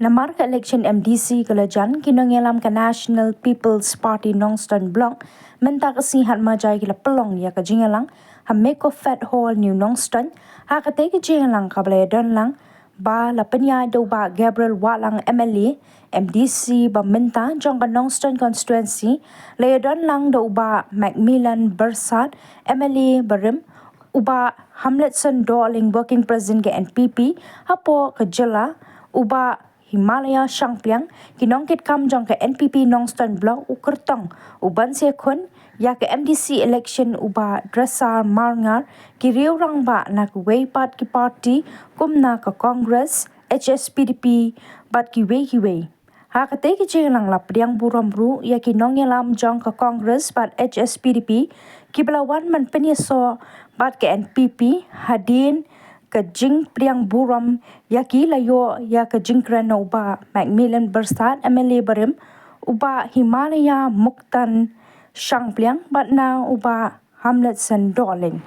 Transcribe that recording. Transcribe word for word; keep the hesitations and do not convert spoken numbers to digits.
Namar ka election M D C ka la jan, ki nongïalam ka National People's Party Nongstoiñ Bloc mynta ka sngi Hatmajai ki la pynlong ïa ka jingïalang ha Meko Fed Hall, New Nongstoiñ. Ha katei ka jingïalang kaba la ïadon lang ba la pynïaid da u Bah Gabriel Wahlang, M L A, M D C ba mynta jong ka Nongstoiñ constituency, la ïadon lang da u Bah Macmillan Byrsat, M L A barim, u Bah Hamletson Dohling, Working President ka N P P hapoh ka jylla, u Bah Himalaya Shangpliang, ki nongkitkam jong ka N P P Nongstoiñ Bloc, u kyrtong u ban sa ïakhun ïa ka M D C election, u Bah Dresser Marngar, ki riew rangbah na kiwei pat ki party kum na ka Congress, H S P D P bad kiwei kiwei. Ha katei ka jingïalang la pdiang burom ruh ïa ki nongïalam jong ka Congress bad H S P D P kiba la wan ban pynïasoh bad ka N P P. Hadien ka jingpdiang burom ïa ki la ïoh ïa ka jingkren na u Bah Macmillan Byrsat, M L A barim, u Bah Himalaya Muktan Shangpliang bad na u Bah Hamletson Dohling.